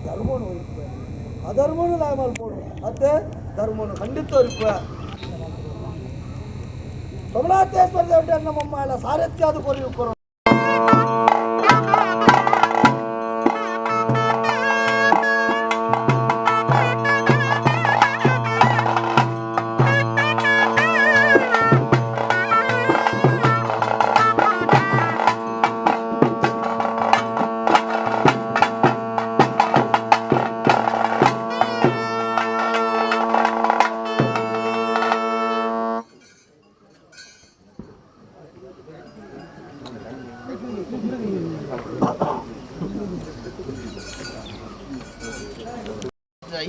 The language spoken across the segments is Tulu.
ಧರ್ಮನು ಒರಿಪುವೆ, ಅಧರ್ಮನು ಲಾಯ ಮಲ್ಪೊಡು ಅತ್ತೆ, ಧರ್ಮನು ಖಂಡಿತ ಒರಿಪುವೆ. ಸೋಮನಾಥೇಶ್ವರ ದೇವತೆ ನಮ್ಮ ಸಾರಥ್ಯಾದ ಕೊರಿ ಕೊರು.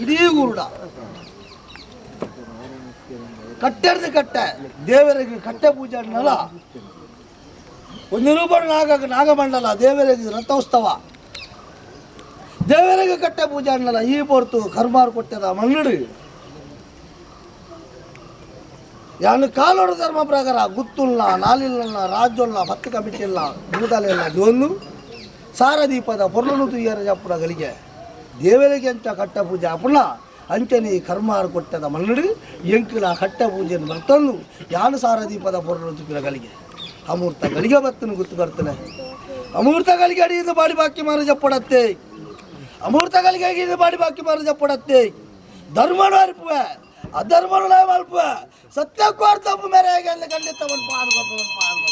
ಇಡೀ ಊರುಡ ಕಟ್ಟೆರ್ದು ಕಟ್ಟೆ ದೇವರಿಗೆ ಕಟ್ಟೆ ಪೂಜೆ ಅನ್ನಲ್ಲ. ಒಂದು ರೂಪಾಯಿ ನಾಗ ನಾಗಮಂಡಲ ದೇವರಿಗೆ ರಥೋತ್ಸವ, ದೇವರಿಗೆ ಕಟ್ಟೆ ಪೂಜೆ ಅನ್ನಲ್ಲ. ಈ ಪೊರ್ತು ಕರ್ಮಾರು ಕೊಟ್ಟದ ಮಣ್ಣುಡು ಯಾನು ಕಾಲೋಡು ಧರ್ಮ ಪ್ರಕಾರ ಗುತ್ತುಲ್ಲ, ನಾಲಿಲ್ಲ, ರಾಜ್ಯಲ್ಲ, ಪತ್ತು ಕಮಿಟಿಲ್ಲ, ಭೂತಲೆಲ್ಲ ಜೋನು ಸಾರ ದೀಪದ ಪೊರ್ಲುನು ತುಯ್ಯರ ಜಪ್ಪುನ ಗಳಿಗೆ ದೇವರಿಗೆ ಅಂತ ಕಟ್ಟ ಪೂಜೆ ಅಪುಣ ಅಂಚನೆ ಕರ್ಮಾರು ಕೊಟ್ಟದ ಮಣ್ಣುಡು ಎಂಕುಲ ಕಟ್ಟ ಪೂಜೆಯನ್ನು ಬರ್ತಂದು ಯಾನು ಸಾರ ದೀಪದ ಪೊರ್ಲು ತುಪ್ಪಿನ ಗಳಿಗೆ ಅಮೂರ್ತ ಗಳಿಗೆ ಬತ್ತನು ಗುತ್ತು ಬರ್ತನೆ. ಅಮೂರ್ತ ಗಳಿಗೆ ಅಡಿಯಿಂದ ಬಾಡಿ ಬಾಕಿ ಮಾರು ಜಪ್ಪಡತ್ತೆ. ಅಮೂರ್ತ ಗಳಿಗೆ ಅಡಿಯಿಂದ ಬಾಡಿ ಬಾಕಿ ಮಾರು ಜಪ್ಪಡತ್ತೆ. ಧರ್ಮನು ಅರ್ಪುವೆ, ಅಧರ್ಮನು ಲಯ ಮಲ್ಪುವೆ, ಸತ್ಯಕ್ಕೂ ತಪ್ಪು ಮೇರೆ ಖಂಡಿತ ಒಂದು ಪಾದು ಒಂದು ಪಾದು.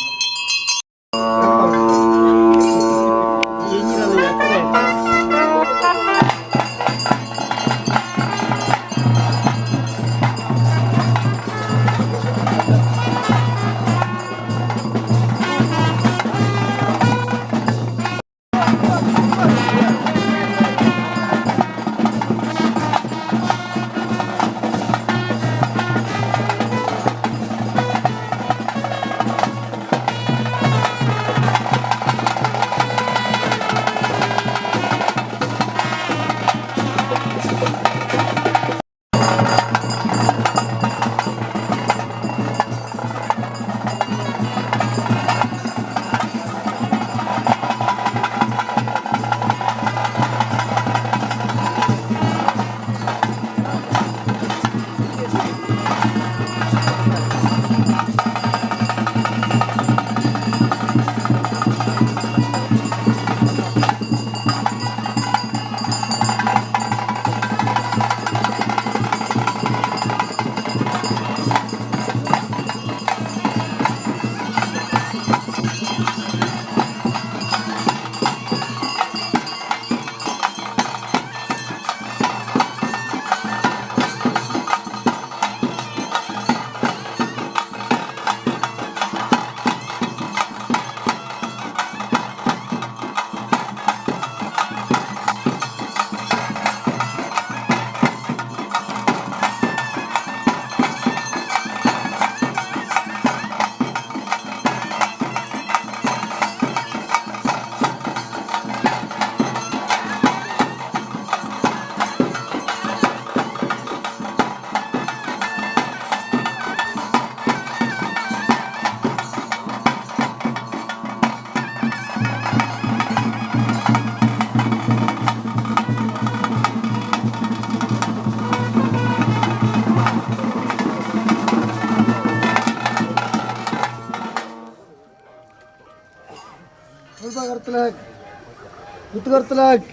ಗುತ್ತುಗರ್ತಲಾಕ್,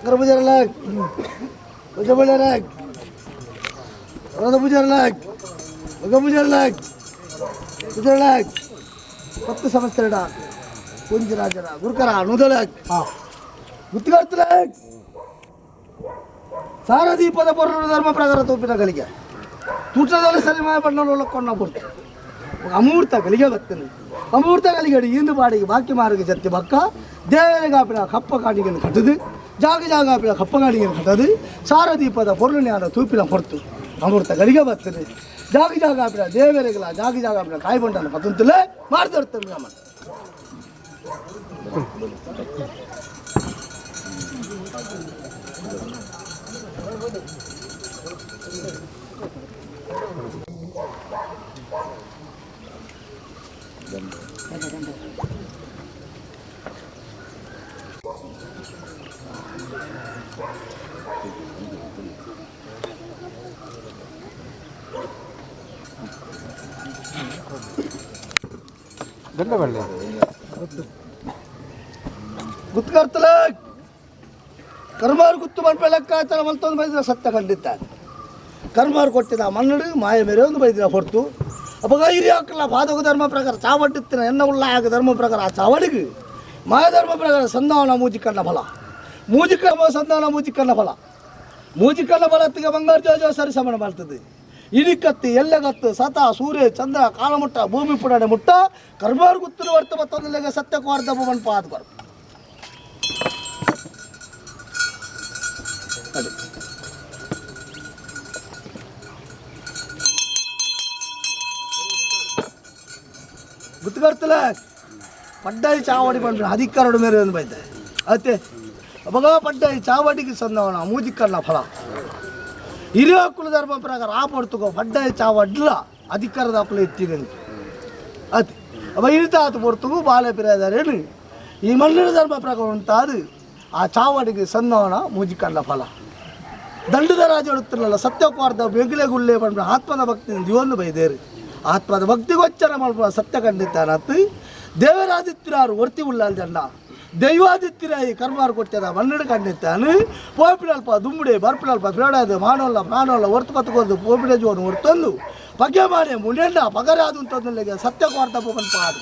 ಗರ್ಭಜರಲಾಕ್, ಗಜಬಳ್ಳರಾಕ್, ರಥ ಪೂಜಾರಲಾಕ್, ಪೂಜಾರಲಾಕ್, ಪೂಜಾರಲಾಕ್, 10 ಸಂವತ್ಸರ ಕುಂಜರಾಜರ ಗುರುಕರ ನುದಲಾಕ್ ಗುತ್ತುಗರ್ತಲಾಕ್ ಸಾರದೀಪದ ಪೊರ್ಲು ಧರ್ಮ ಪ್ರಕಾರ ತೋಪಿನ ಗಳಿಗೆ ತೂಟದಲ್ಲಿ ಸರಿ ಬಣ್ಣ ಕೊಂಡ ಕೊಡ್ತು ಅಮೂರ್ತ ಗಳಿಗೆ ಬರ್ತೇನೆ. ಅಮೂರ್ತ ಗಳಿಗೆ ಇಂದು ಬಾಡಿಗೆ ಬಾಕಿ ಮಾರಿಗೆ ಜತ್ತಿ ಬಕ್ಕ ದೇವರಿಗೆ ಕಪ್ಪ ಕಾಣಿಗೆಯನ್ನು ಕಟ್ಟದು, ಜಾಗ ಜಾಗ ಆಪಿನ ಕಪ್ಪ ಕಾಣಿಗೆಯನ್ನು ಕಟ್ಟದು, ಸಾರದೀಪದ ಪೊರ್ಲು ಜ್ಞಾನ ತೂಪಿನ ಹೊರ್ತು ಅಮೃತ ಗಳಿಗೆ ಬರ್ತದೆ. ಜಾಗ ಜಾಗ ಆಪಿನ ದೇವರಿಗಳ ಜಾಗ ಜಾಗ ಆಪಿನ ಕಾಯಿ ಬಂಡನ ಪತಂತಲೇ ಮಾಡ್ತಿರ್ತೇನೆ ನಮ್ಮ. ಗುತ್ತುಕರ್ತಲ ಕರ್ಮಾರು ಗುತ್ತು ಮನ್ಪೆ ಲೆಕ್ಕಾಚಾರ ಮಲ್ತೊಂದು ಬೈದಿನ ಸತ್ಯ ಖಂಡಿತ ಕರ್ಮಾರು ಕೊಟ್ಟಿದ ಮನ್ನಡು ಮಾಯ ಮೇರೆ ಒಂದು ಬೈದಿನ ಹೊರತು ಅವಾಗ ಹಿರಿಯಾಕಲ್ಲ ಪಾದಕ ಧರ್ಮ ಪ್ರಕಾರ ಚಾವಟ್ಟಿತ್ತಿನ ಎನ್ನ ಉಳ್ಳಾಯಕ ಧರ್ಮ ಪ್ರಕಾರ ಆ ಚಾವಡಿಗೆ ಮಾಯ ಧರ್ಮ ಪ್ರಕಾರ ಸಂಧಾನ ಮೂಜಿಕಣ್ಣ ಫಲ ಮೂಜಿಕರ್ಮ ಸಂಧಾನ ಮೂಜಿಕಣ್ಣ ಫಲ ಮೂಜಿಕಣ್ಣ ಫಲತ್ತಿಗೆ ಬಂಗಾರ ಜೋಜೋ ಸರಿ ಸಮಾನ ಮಾಡ್ತದೆ ಇಳಿಕತ್ತಿ ಎಲ್ಲಗತ್ತು ಸತ ಸೂರ್ಯ ಚಂದ್ರ ಕಾಲಮುಟ್ಟ ಭೂಮಿ ಪುಡಾಣೆ ಮುಟ್ಟ ಕರ್ಮಾರು ಗುತ್ತಿನ ವರ್ತ ಮತ್ತೊಂದು ಸತ್ಯ ಕೋರ್ದ ಮನ್ಪ ಆದ್ಕೊರ್ ಅದೇ ಗುತ್ತುಕರ್ತಲ ಪಡ್ಡಾಯಿ ಚಾವಡಿ ಬಂದ್ರೆ ಅಧಿಕಾರಡು ಮೇರೆ ಒಂದು ಬೈತೆ ಅತ್ತೆ ಅವಾಗ ಪಡ್ಡಾಯಿ ಚಾವಡಿಗೆ ಸಂದವನ ಮೂಜಿಕರ್ಣ ಫಲ ಹಿರಿಯ ಕುಲ ಧರ್ಮ ಪ್ರಕಾರ ಆ ಪಡ್ತುಕೋ ಪಡ್ಡಾಯಿ ಚಾವಡ್ಲ ಅಧಿಕಾರದ ಅಪ್ಪಲ ಎತ್ತಿದೆ ಅತ್ತೆ ಅವ ಇಳಿತ ಆತು ಪೊರ್ತುಗು ಬಾಳೆ ಪಿರಾದಾರೇನು ಈ ಮಣ್ಣಿನ ಧರ್ಮ ಪ್ರಕಾರ ಉಂಟಾದು ಆ ಚಾವಡಿಗೆ ಸಂದವನ ಮೂಜಿಕರ್ಣ ಫಲ ದಂಡದ ರಾಜ ಹೇಳುತ್ತಿರಲ್ಲ ಸತ್ಯಕ್ವಾರ್ಧ ಬೆಗುಲೆ ಗುಳ್ಳೆ ಬಂದ್ರೆ ಆತ್ಮದ ಭಕ್ತಿ ಜೀವನ ಬೈದೇರು ಆತ್ಮದ ಭಕ್ತಿಗೋಚ್ಚರ ಮಲ್ಪ ಸತ್ಯ ಖಂಡಿತಾನತ್ತು ದೇವರಾದಿತ್ಯರು ಒರ್ತಿ ಉಳ್ಳಾಲ್ ಜಂಡ ದೈವಾದಿತ್ಯರಾಯಿ ಕರ್ಮಾರು ಕೊಟ್ಟದ ಮನ್ನಡು ಕಂಡಿತ್ತಾನು ಪೋಪಿನಲ್ಪ ದುಂಬುಡೆ ಬರ್ಪಿನಲ್ಪ ಬೇಡಾದು ಮಾನವಲ್ಲ ಪ್ರಾಣವಲ್ಲ ಒರ್ತು ಪತ್ತುಕೊಂಡು ಪೋಪಿನ ಜೀವನ ಒರ್ತೊಂದು ಪಗೆ ಮಾಡಿ ಮುನೆಂಡ ಪಗರಾದು ಅಂತಂದ್ರೆ ಸತ್ಯಕ್ವಾರ್ಧ ಪೋಪನ್ ಪಾದ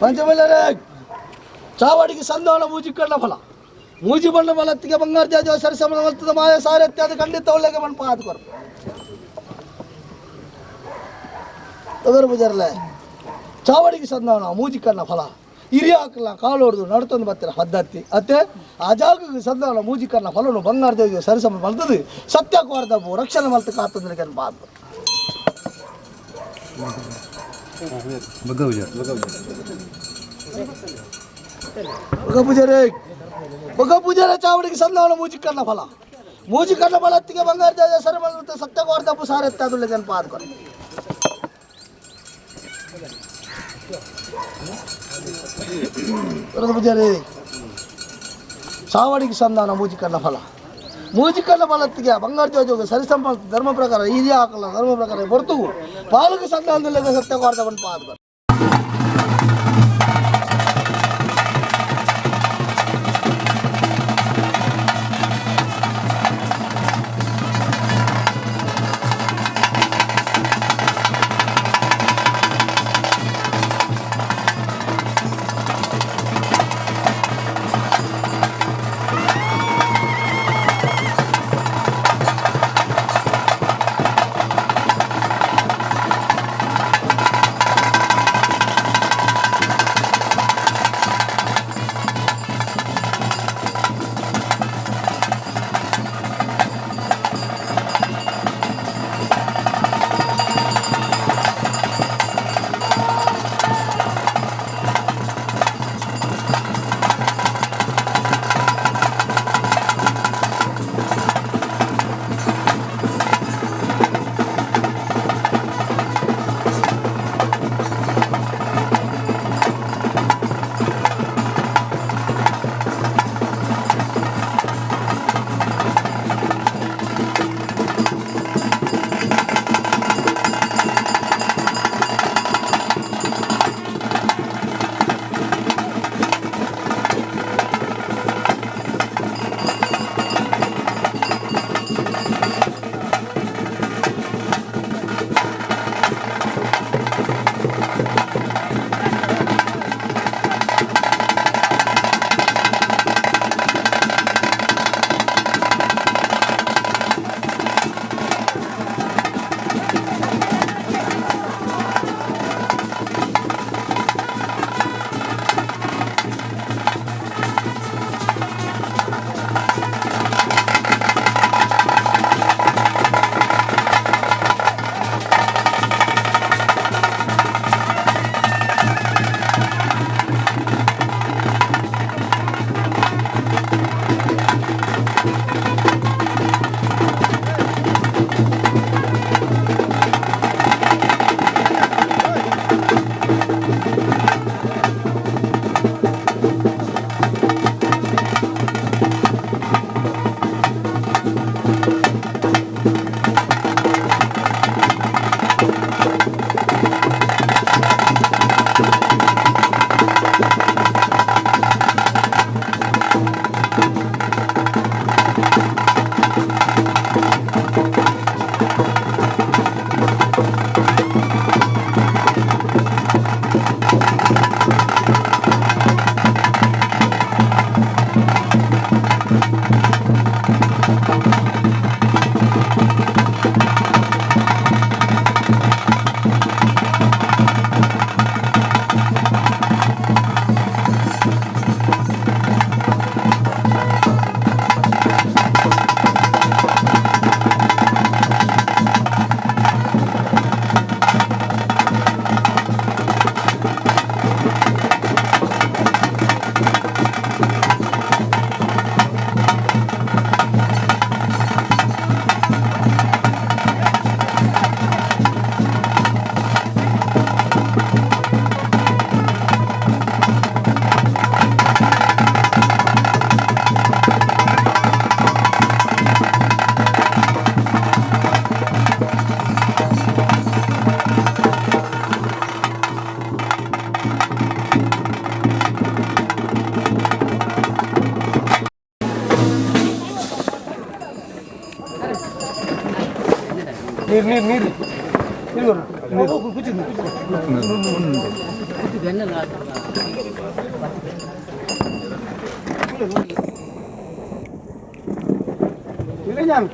ಪಂಚಮಲ್ಲರೇ ಚಾವಡಿಗೆ ಸಂಧಾನ ಮೂಜಿ ಕಣ್ಣ ಫಲ ಮೂಜಿ ಬಣ್ಣ ಫಲತ್ತಿಗೆ ಬಂಗಾರ ಜಾಜ ಸರಿ ಸಮನ ಮಲ್ತದ ಮಾಯ ಸಾರತ್ಯ ಅದು ಖಂಡಿತ ಒಳ್ಳೆಗೆ ಮಣ್ಪ ಆದ್ಕೊರ್ ತೊಗರು ಪೂಜಾರಲೆ ಚಾವಡಿಗೆ ಸಂಧಾನ ಮೂಜಿ ಕಣ್ಣ ಫಲ ಹಿರಿಯ ಹಾಕಲ್ಲ ಕಾಲು ಹೊಡೆದು ನಡ್ತೊಂದು ಬರ್ತೀರ ಪದ್ಧತಿ ಅತ್ತೆ ಆ ಜಾಗಕ್ಕೆ ಸಂಧಾನ ಮೂಜಿ ಕಣ್ಣ ಫಲನು ಬಂಗಾರ ದೇವಿ ಸರಿಸಮ ಮಲ್ತದು ಸತ್ಯ ಕೋರ್ದಬ್ಬು ರಕ್ಷಣೆ ಮಲ್ತ ಕಾತಂದ್ರೆ ಬಾದ್ ಬಗ್ಗ ಪೂಜಾರಿ ಬಗ್ಗ ಪೂಜಾರಿ ಚಾವಡಿಗೆ ಸಂಧಾನ ಮೂಜಿ ಕಣ್ಣ ಫಲ ಮೂಜಿ ಕಣ್ಣ ಫಲತ್ತಿಗೆ ಬಂಗಾರ ಜಾಜ ಸರಿ ಮಲ್ತ ಸತ್ಯ ಕೋರ್ದಬ್ಬು ಸಾರತ್ತೆ ಅದು ಗನ್ಪ ಆದ್ಕೊರ್ ಪೂಜಾರಿ ಚಾವಡಿಗೆ ಸಂಧಾನ ಮೂಜಿಕಣ್ಣ ಫಲ ಮೂಜಿಕಣ್ಣ ಫಲತ್ತಿಗೆ ಬಂಗಾರ ಜೋಜೋಗ ಸರಿ ಸಂಬಳ ಧರ್ಮ ಪ್ರಕಾರ ಹಿರಿಯ ಹಾಕಲ್ಲ ಧರ್ಮ ಪ್ರಕಾರ ಹೊರತು ಪಾಲಕ ಸಂಧಾನದಲ್ಲಿ ಸತ್ಯ ಕೋರ್ದವನ್ ಪಾದ ನೀರು ನೀರು ನೀರು ನೀರು ಕೂಚಿದ್ದು. ನಾನು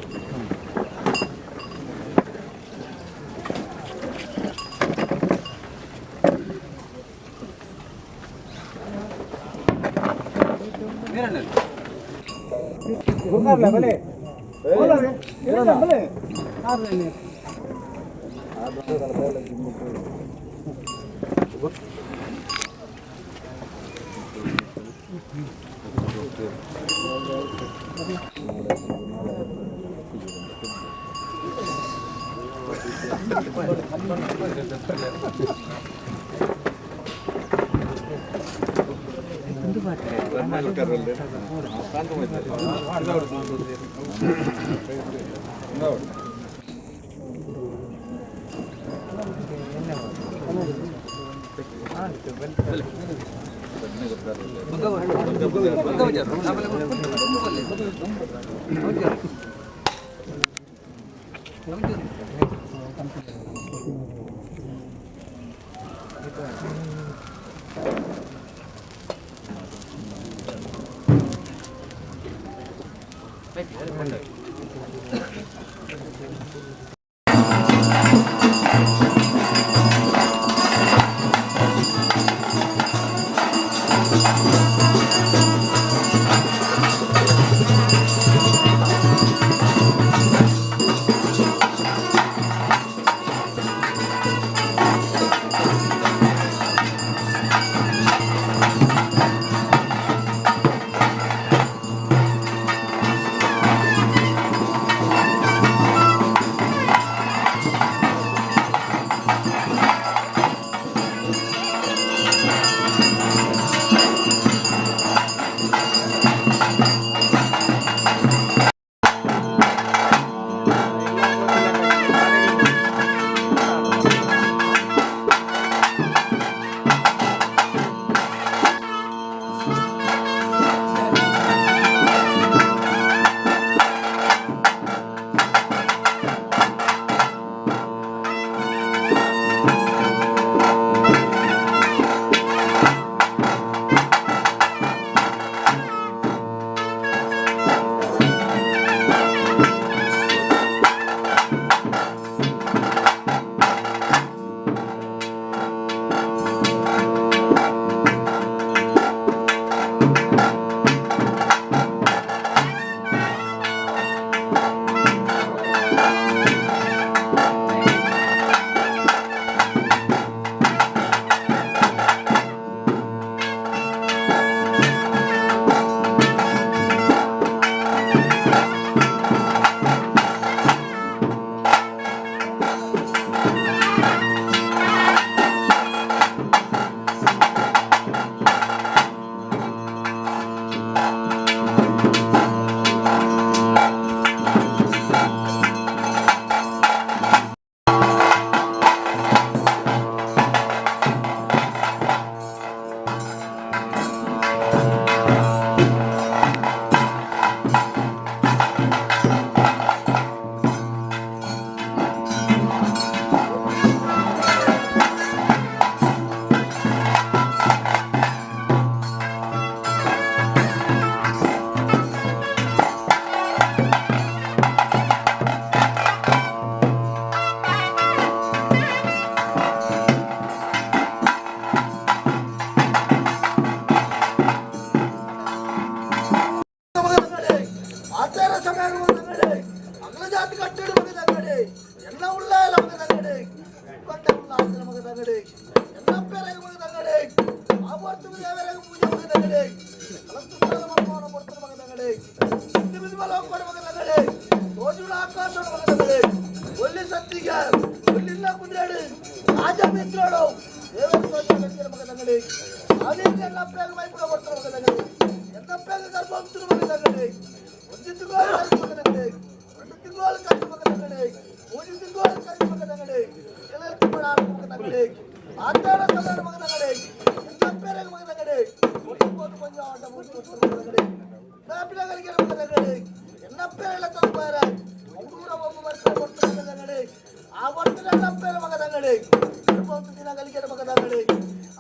ಪೋತು ದಿನ ಗಲಿಗೆಡ ಮಗದಾಗಡೆ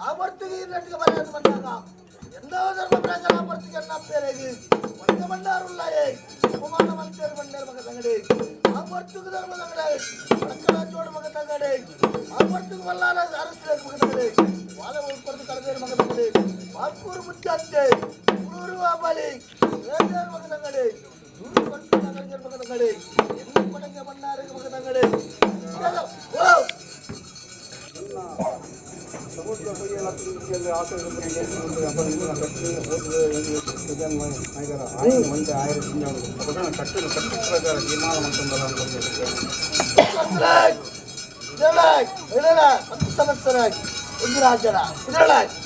ಆ ಬರ್ತಿಗೆ ಇನ್ನಟ್ಟಿಗೆ ಬರೆಯದು ಬಂದಾಗ ಎಂದೋ ಧರ್ಮ ಪ್ರಕಾರ ಆ ಬರ್ತಿಗೆ ಎನ್ನ ಪೇರೆಗೆ ಒಣಗ ಬಂಡಾರುಲ್ಲಾಯೇ ಉಪಮಾನ ಮಂತೇರು ಬಂಡೇರು ಮಗ ತಂಗಡೆ ಆ ಬರ್ತಿಗೆ ಧರ್ಮ ತಂಗಡೆ ಒಡಕಲ ಜೋಡು ಮಗ ತಂಗಡೆ ಆ ಬರ್ತಿಗೆ ಮಲ್ಲಾರ ಅರಸ್ತಿರ ಮಗ ತಂಗಡೆ ವಾಲ ಉಳ್ಪಡ್ದು ಕಡದೇರು ಮಗ ತಂಗಡೆ ಬಾಲ್ಕೂರು ಬುದ್ಧಂತೆ ಊರು ಬಾಬಲಿ ರೇಜರ್ ಮಗ ತಂಗಡೆ ದೂರು ಕೊಟ್ಟು ತಂಗಡಿಗೆ ಮಗ ತಂಗಡೆ ಎನ್ನು ಕೊಡಂಗೆ ಬಣ್ಣಾರಿಗೆ ಮಗ ತಂಗಡೆ ಓ ಸಮುದ್ರ ಕೊಯ್ಯಲ ಕಟ್ಟು ಕಟ್ಟು ಪ್ರಕಾರ ತೀರ್ಮಾನ ಮಾಡ್ಕೊಂಡಲ್ಲ ಅಂತ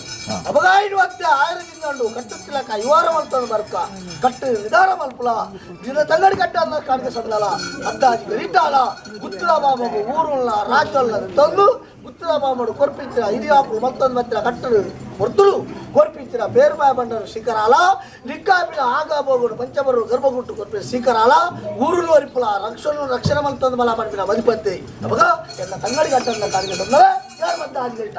ಅಪಗಾಯಿಡುವಂತೆ ಆಯಿರದಿಂದಂಡು ಕಟ್ಟುತ್ತಿಲಕ ಇವಾರ ಮಲ್ತದ ಬರ್ಕ ಕಟ್ಟು ನಿಧಾನ ಮಲ್ಪುಲ ದಿನ ತಂಗಡಿ ಕಟ್ಟ ಅನ್ನ ಕಾಣಿಕೆ ಸಂದಲ ಅಂದಾಜಿ ಗರಿಟಾಲ ಗುತ್ತಲ ಬಾಮಗು ಊರುಲ್ಲ ರಾಜ್ಯಲ್ಲ ತಂದು ಗುತ್ತಲ ಬಾಮಡು ಕೊರ್ಪಿಂಚಿನ ಹಿರಿಯಾಪುలు ಮತ್ತೊಂದು ಮತ್ತಿನ ಕಟ್ಟಲು ಹೊರ್ತುಲು ಕೊರ್ಪಿಂಚಿನ ಬೇರ್ಮಾಯ ಬಂಡರು ಶಿಖರಾಲ ನಿಕ್ಕಾಪಿನ ಆಗಾಬೋಗುಡು ಪಂಚಬರು ಗರ್ಭಗುಟ್ಟು ಕೊರ್ಪಿನ ಶಿಖರಾಲ ಊರುಲು ವರಿಪುಲ ರಕ್ಷಣು ರಕ್ಷಣೆ ಮಲ್ತೊಂದು ಮಲ ಮನ್ಪಿನ ಮದಿಪತ್ತೆ ಅಪಗ ಎಲ್ಲ ತಂಗಡಿ ಕಟ್ಟನ್ನ ಕಾಣಿಕೆ ಸಂದಲ ಯಾರು ಮತ್ತೆ ಆಜಿ ಗರಿಟ.